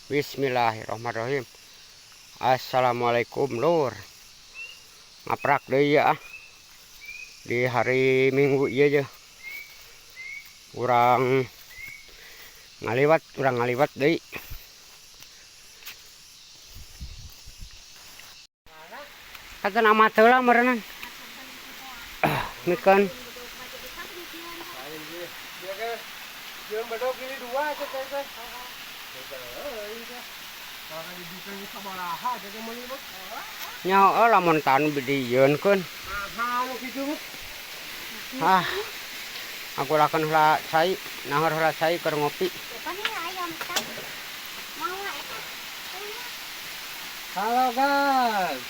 Bismillahirrahmanirrahim. Assalamualaikum, Lur. Ngaprak deui ya, ah. Di hari Minggu ieu je. Urang ngaliwat, urang ngaliwat deui. Kata nama teu lah meureunan. Ah, mikeun. Jeung bedog ini dua aja teh. Nya heueuh lamun tan dijieunkeun. Ah. Aku lakukan heula cai, naheur heula cai keur ngopi. Halo guys.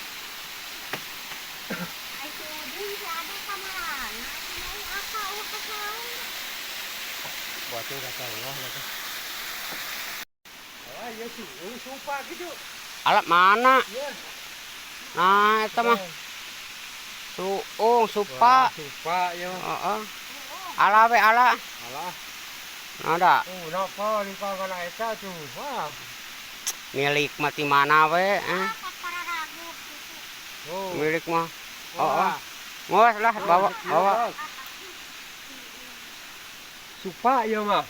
Alat mana? Nah, eta mah. Suung, supa. Supa ya. Heeh. Ala we ala. Ala. Nah, da. Oh, napa di kana eta tuh. Wah. Milik mah ti mana we, eh. Oh. Milik mah. Heeh. Ngos lah bawa bawa. Supa ya mah.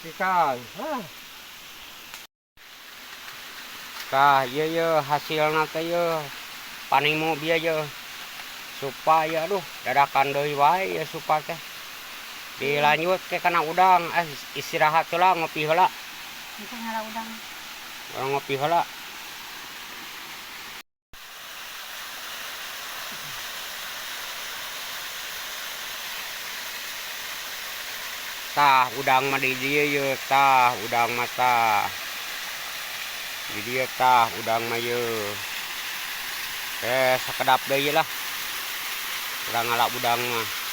Ikan. Hah. Tah, ieu ye hasilna teh ye. Panimo bieu ye. Supa ya aduh, dadakan deui wae ya supa teh. Dilanjut ke kana udang, eh istirahat heula ngopi heula. Engke ngala udang. Urang ngopi heula. Tah, udang mah di dieu ye, tah udang mah tah. Di dieu tah udang mah ye. Sakedap deui lah. Urang ngala udang mah.